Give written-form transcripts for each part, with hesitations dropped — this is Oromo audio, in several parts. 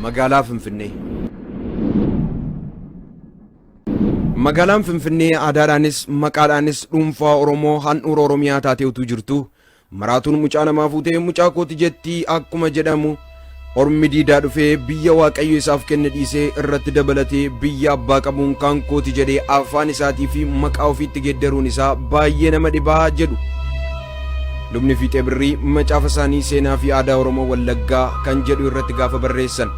Magaalaa Finfinnee. Magaalaan Finfinnee aadaadhaanis maqaadhaanis dhuunfaa Oromoo handhuura Oromiyaa taatee utuu jirtu maraatuun mucaa namaa fuutee mucaa kooti jettii akkuma jedhamu ormi diidaa dhufee biyya Waaqayyo isaaf kenne dhiisee irratti dabalatee biyya abbaa qabuun kan kooti jedhee afaan isaatii fi maqaa ofiitti geeddaruun isaa baay'ee nama dhibaa jedhu. Lubni Fiixee Birrii macaafa isaanii seenaa fi aadaa Oromoo Wallaggaa kan jedhu irratti gaafa barreessan.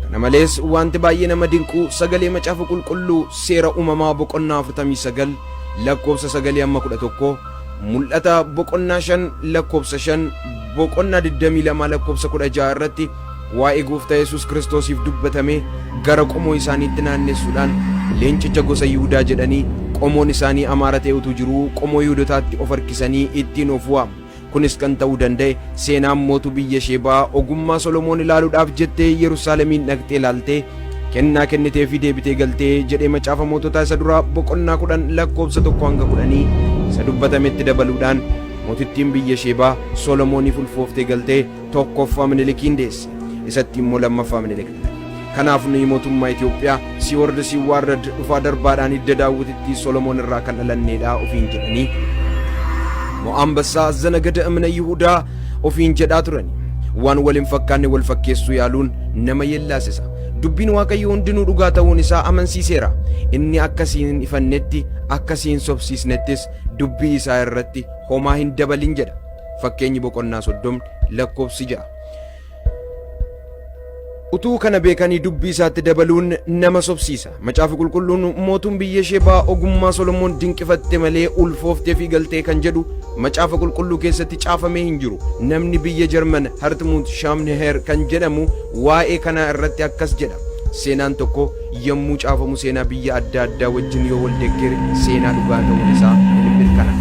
Kana malees wanti baay'ee nama dinqu sagalee macaafa qulqulluu seera uumamaa boqonnaa 49 lakkoofsa 9 amma 11, mul'ata boqonnaa 5 lakkoofsa 5, boqonnaa 22 lakkoofsa 16 irratti waa'ee gooftaa Yesuus Kiristoosiif dubbatame gara qomoo isaaniitti naannessuudhaan leencicha gosa Yihudaa jedhanii qomoon isaanii Amaara ta'e utuu jiruu qomoo Yihudotaatti of harkisanii ittiin of waamu. Kunis kan ta'uu danda'e seenaan mootuu biyya Sheebaa ogummaa Solomoon ilaaluudhaaf jettee Yerusaalemiin dhaqxee ilaaltee kennaa kennitee fi deebitee galtee jedhee macaafa moototaa isa duraa boqonnaa 10 lakkoofsa 1 hanga 10 isa dubbatametti dabaluudhaan mootittiin biyya Sheebaa Solomooniif ulfooftee galtee tokkoffaa Minilikiin deesse. Isatti immoo lammaffaa Minilik dhalate. Kanaaf nuyi mootummaa Itoophiyaa siward siwaarrad dhufaa darbaadhaan hidda Daawwititti Solomoon irraa kan dhalanneedha ofiin jedhanii Mo'aambassaa Zanagada Imna Yihudaa ofiin jedhaa turani. Waan wal hin fakkaanne wal fakkeessuu yaaluun nama yellaasisa. Dubbiin Waaqayyoo hundinuu dhugaa ta'uun isaa amansiiseera. Inni akka si hin ifannetti akka si hin sobsiisnettis dubbii isaa irratti homaa hin dabalin jedha. Fakkeenyi boqonnaa 30 lakkoofsi 6. Utuu kana beekanii dubbii isaatti dabaluun nama sobsiisa. Macaafi qulqulluun mootuun biyya Sheebaa ogummaa Solomoon dinqifatte malee ulfooftee fi galtee kan jedhu macaafa qulqulluu keessatti caafamee hin jiru. Namni biyya Jarman Hartmut Schaamnheer kan jedhamu waa'ee kanaa irratti akkas jedha. Seenaan tokko yommuu caafamu seenaa biyya adda addaa wajjin yoo wal deggere seenaa dhugaa ta'uun isaa hin mirkanaa'a.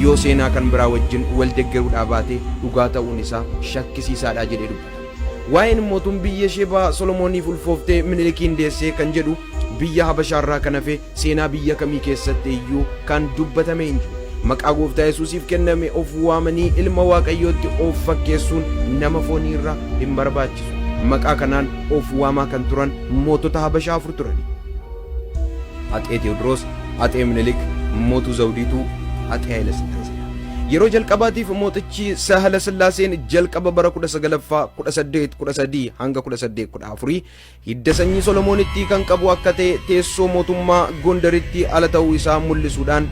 Yoo seenaa kan biraa wajjin wal deggeruudhaa baate dhugaa ta'uun isaa shakkisiisaadha jedhee dubbata. Waa'een mootuun biyya Sheebaa Solomooniif ulfooftee Minilikiin deessee kan jedhu biyya Habashaarraa kan hafe seenaa biyya kamii keessatti iyyuu kan dubbatame hin jiru. Maqaa gooftaa Yesuusiif kenname of waamanii ilma Waaqayyootti of fakkeessuun nama foonii irraa hin barbaachisu. Maqaa kanaan of waamaa kan turan mootota Habashaa afur turani. Axee Teewodiroos, Axee Minilik, Mootuu Zawudiituu, Axee Hayila Sillaaseedha. Yeroo jalqabaatiif mootichi Sahala Sillaaseen jalqaba bara 19ffaa 1813 hanga 1814 hidda sanyii Solomoonitti kan qabu akka ta'e teessoo mootummaa Gondaritti ala ta'uu isaa mul'isuudhaan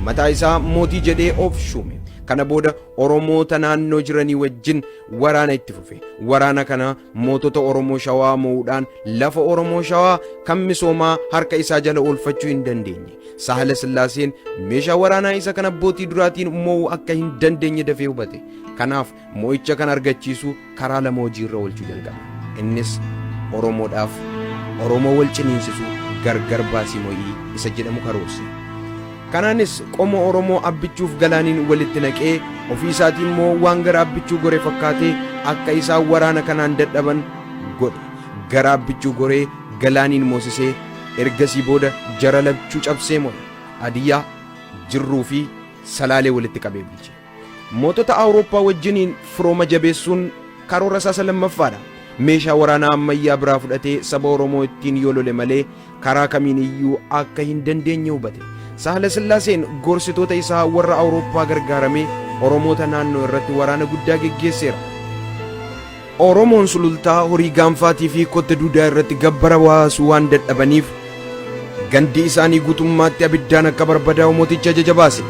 mataa isaa mootii jedhee of shuume. Kana booda Oromoota naannoo jiranii wajjin waraana itti fufe. Waraana kana mootota Oromoo Shawaa mo'uudhaan lafa Oromoo Shawaa kan misoomaa harka isaa jala oolfachuu hin dandeenye. Sahala Sillaaseen meeshaa waraanaa isa kan abbootii duraatiin mo'uu akka hin dandeenye dafee hubate. Kanaaf mo'icha kan argachiisu karaa lama hojiirra oolchuu jalqabe. Innis Oromoodhaaf Oromoo wal ciniinsisu gargar baasii mo'ii isa jedhamu karoorse. Kanaanis qomoo Oromoo Abbichuuf Galaaniin walitti naqee ofii isaatii immoo waan gara Abbichuu gore fakkaatee akka isaan waraana kanaan dadhaban godhe. Gara Abbichuu goree Galaaniin moosisee ergasii booda jara lachuu cabsee mo'e. Hadiyyaa, Jirruu fi Salaalee walitti qabee bulche. Mootota Awurooppaa wajjiniin firooma jabeessuun karoora isaa isa lammaffaadha. Meeshaa waraanaa ammayyaa biraa fudhatee saba Oromoo ittiin yoo lole malee karaa kamiin iyyuu akka hin dandeenye hubate. Sahala Sillaaseen gorsitoota isaa warra Awurooppaa gargaaramee Oromoota naannoo irratti waraana guddaa geggeesseera. Oromoon Sulultaa horii gaanfaatii fi kotte duudaa irratti gabbara baasuu waan dadhabaniif gandi isaanii guutummaatti abiddaan akka barbadaa'u mootichi ajaja baase.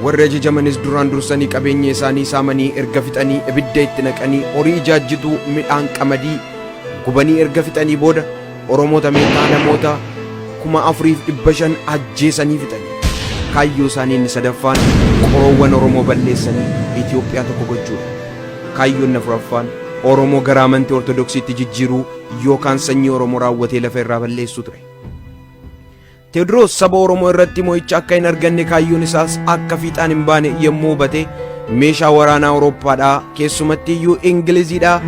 Warri ajajamanis duraan dursanii qabeenya isaanii saamanii erga fixanii ibidda itti naqanii horii ijaajjituu midhaan qamadii gubanii erga fixanii booda Oromoota meeqaa namoota 4,500 ajjeesanii fixanii. Kaayyoo isaanii inni sadaffaan qoroowwan Oromoo balleessanii Itoophiyaa tokko gochuudha. Kaayyoon afuraffaan Oromoo gara amantii Ortodoksiitti jijjiiruu yookaan sanyii Oromoo raawwatee lafa irraa balleessuu ture. Teewodiroos saba Oromoo irratti mo'icha akka hin arganne kaayyoon isaas akka fiixaan hin baane yommuu hubate meeshaa waraanaa Awurooppaadhaa keessumatti iyyuu Ingiliziidhaa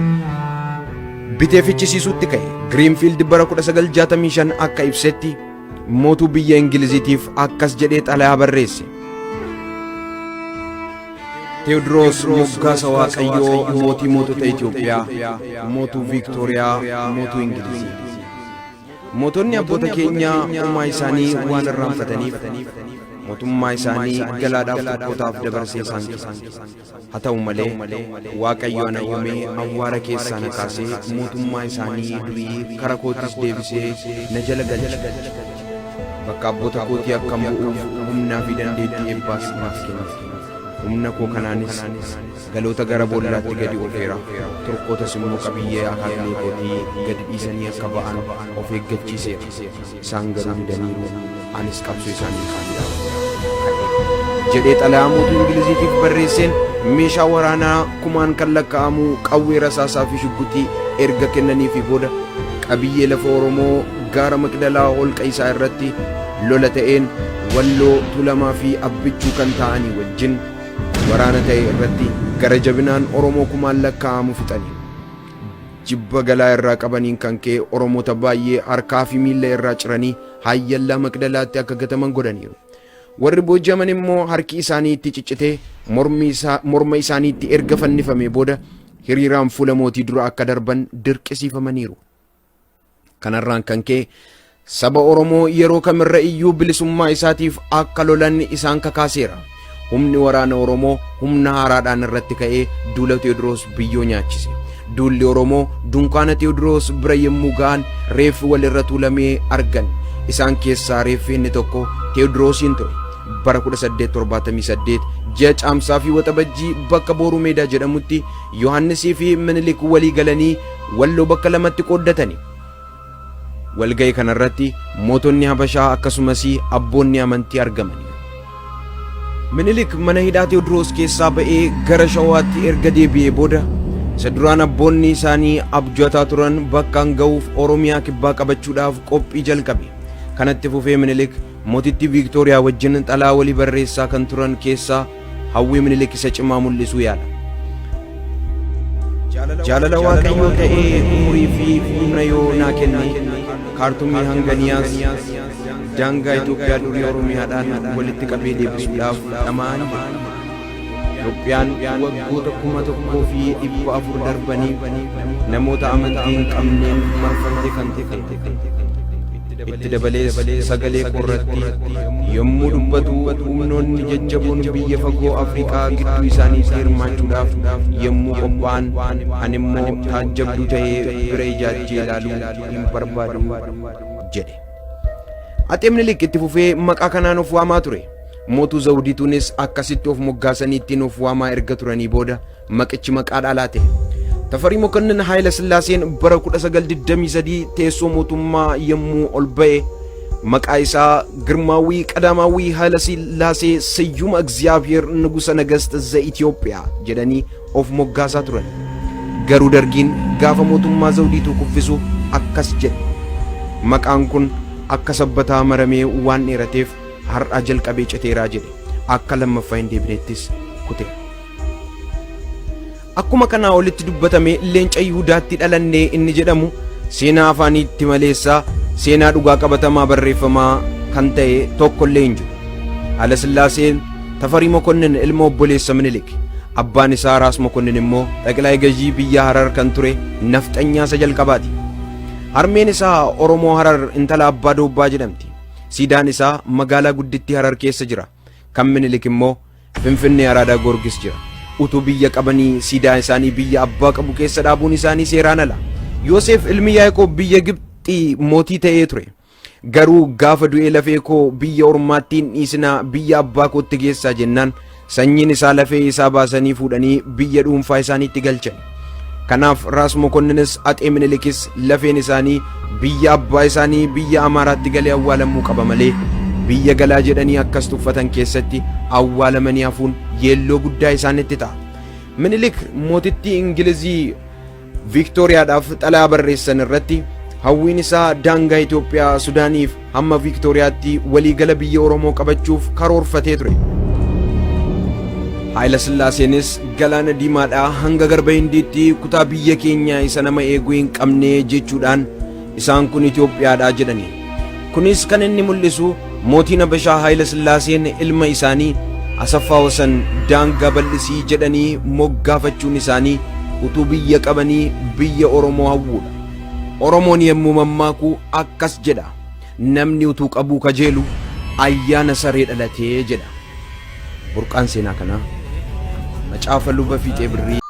bitee fichisiisuutti ka'e. Giriinfiild bara 1965 akka ibsetti mootuu biyya Ingiliziitiif akkas jedhee xalayaa barreesse. Teewodiroos moggaasa Waaqayyoo mootii mootota Itoophiyaa, mootuu Viiktooriyaa, mootuu Ingilizii. Mootonni abboota keenyaa uumaa isaanii waan irraanfataniif mootummaa isaanii galaadhaaf Turkootaaf dabarsee isaan kenne. Haa ta'u malee Waaqayyo ana uumee awwaara keessaa na kaasee mootummaa isaanii durii kara kootis deebisee na jala galche. Bakka abboota kootii akkan bu'uuf humnaa fi dandeettii eebbaas naaf kenne. Humna koo kanaanis galoota gara boollaatti gadi oofeera, Turkootas immoo qabiyyee akaakilee kootii gadi dhiisanii akka ba'an of eeggachiiseera. Isaan garuu didaniiru, anis qabsoo isaanii ilkaan ka'eera. Jedhee xalayaa mootuu Ingiliziitiif barreesseen meeshaa waraanaa kumaan kan lakkaa'amu qawwee rasaasaa fi shugguxii erga kennaniifii booda qabiyyee lafa Oromoo gaara Maqdalaa holqa isaa irratti lola ta'een Walloo, Tuulamaa fi Abbichuu kan ta'anii wajjin waraana ta'e irratti gara jabinaan Oromoo kumaan lakkaa'amu fixaniiru. Jibba galaa irraa qabaniin kan ka'e Oromoota baay'ee harkaa fi miilla irraa ciranii Haayyallaa Maqdalaatti akka gataman godhaniiru. Warri booji'aman immoo harki isaanii itti ciccitee morma isaaniitti erga fannifamee booda hiriiraan fuula mootii dura akka darban dirqisiifamaniiru. Kanarraan kan ka'e saba Oromoo yeroo kamirra iyyuu bilisummaa isaatiif akka lolan isaan kakaaseera. Humni waraana Oromoo humna haaraadhaan irratti ka'ee duula Teewodiroos biyyoo nyaachise. Duulli Oromoo dunkaana Teewodiroos bira yommuu ga'an reeffi walirra tuulamee argan. Isaan keessaa reeffi inni tokko Teewodiroosiin ture. Bara 1878 ji'a Caamsaa fi Waxabajjii bakka Booruu Meedaa jedhamutti Yohaannisii fi Minilik walii galanii Walloo bakka lamatti qooddatani. Walga'ii kanarratti mootonni Habashaa akkasumas abboonni amantii argamaniiru. Minilik mana hidhaa Teewodiroos keessaa ba'ee gara Shawaatti erga deebi'ee booda isa duraan abboonni isaanii abju'ataa turan bakkaan ga'uuf Oromiyaa kibbaa qabachuudhaaf qophii jalqabe. Kanatti fufee Minilik mootittii Viiktooriyaa wajjin xalaa walii barreessaa kan turan keessaa hawwii Minilik isa cimaa mul'isuu yaala. Jaalala Waaqayyoo ta'ee umurii fi humna yoo naa kenne Kaartumii hanga Niyaas daangaa Itoophiyaa durii Oromiyaadhaan walitti qabee deebisuudhaaf dhama'aan jira. Itoophiyaan waggoota 1400 darbaniif namoota amantii hin qabneen marfamtee kan turte. Itti dabalees sagalee koorratti yommuu dubbatu humnoonni jajjaboon biyya fagoo Afrikaa gidduu isaaniitti hirmaachuudhaaf yommuu qophaa'an ani immoo taajjabduu ta'ee bira ijaajjee ilaaluu hin barbaadu jedhe. Axee Minilik itti fufee maqaa kanaan of waamaa ture. Mootuu Zawudiituunis akkasitti of moggaasanii ittiin of waamaa erga turanii booda maqichi maqaa dhaalaa ta'e. Tafarii Mokonnin Haayila Sillaaseen bara 1923 teessoo mootummaa yommuu ol ba'e maqaa isaa Girmaawwii Qadaamaawwii Haayila Sillaasee Siyyuma Egziyaabiheer Nugusa Nagast ze Itoophiyaa jedhanii of moggaasaa turan. Garuu Dargiin gaafa mootummaa Zawudiituu kuffisu akkas jedhe. Maqaan kun akka sabbataa maramee waan dheerateef har'aa jalqabee citeeraa jedhe. Akka lammaffaa hin deebinettis kute. Akkuma kanaa olitti dubbatame leenca Yihudaatti dhalanne inni jedhamu seenaa afaaniitti maleessaa seenaa dhugaa qabatamaa barreeffamaa kan ta'e tokko illee hin jiru. Haayilasillaaseen Tafarii Mokonnin ilma obboleessa Minilik. Abbaan isaa Raas Mokonnin immoo xaqilaay gajii biyya Harar kan ture nafxanyaa isa jalqabaati. Harmeen isaa Oromoo Harar intala Abbaa Doobbaa jedhamti. Siidaan isaa magaalaa guddittii Harar keessa jira. Kan Minilik immoo Finfinnee Araadaa Goorgis jira. Utuu biyya qabanii siidaa isaanii biyya abbaa qabu keessa dhaabuun isaanii seeraan ala. Yoosef ilmi Yaaqoob biyya Gibxii mootii ta'ee ture. Garuu gaafa du'ee lafee koo biyya ormaatti hin dhiisinaa biyya abbaa kootti geessaa jennaan sanyiin isaa lafee isaa baasanii fuudhanii biyya dhuunfaa isaaniitti galchan. Kanaaf Raas Mokonninis Axee Minilikis lafeen isaanii biyya abbaa isaanii biyya Amaaraatti galee awwaalamuu qaba malee biyya galaa jedhanii akkas tuffatan keessatti awwaalamanii hafuun yeelloo guddaa isaanitti ta'a. Minilik mootittii Ingilizii Viiktooriyaadhaaf xalayaa barreessan irratti hawwiin isaa daangaa Itoophiyaa Sudaaniif hamma Viiktooriyaatti waliigala biyya Oromoo qabachuuf karoorfatee ture. Haayila Sillaaseenis galaana Diimaadhaa hanga garba Hindiitti kutaa biyya keenya isa nama eeguu hin qabne jechuudhaan isaan kun Itoophiyaadha jedhani. Kunis kan inni mul'isu mootiin Habashaa Haayila Sillaaseen ilma isaanii Asaffaa Wasan daangaa bal'isii jedhanii moggaafachuun isaanii utuu biyya qabanii biyya Oromoo hawwuudha. Oromoon yemmuu mammaaku akkas jedha. Namni utuu qabuu kajeelu ayyaana saree dhalatee jedha. Burqaan seenaa kanaa Macaafa Luba Fiixee Birrii.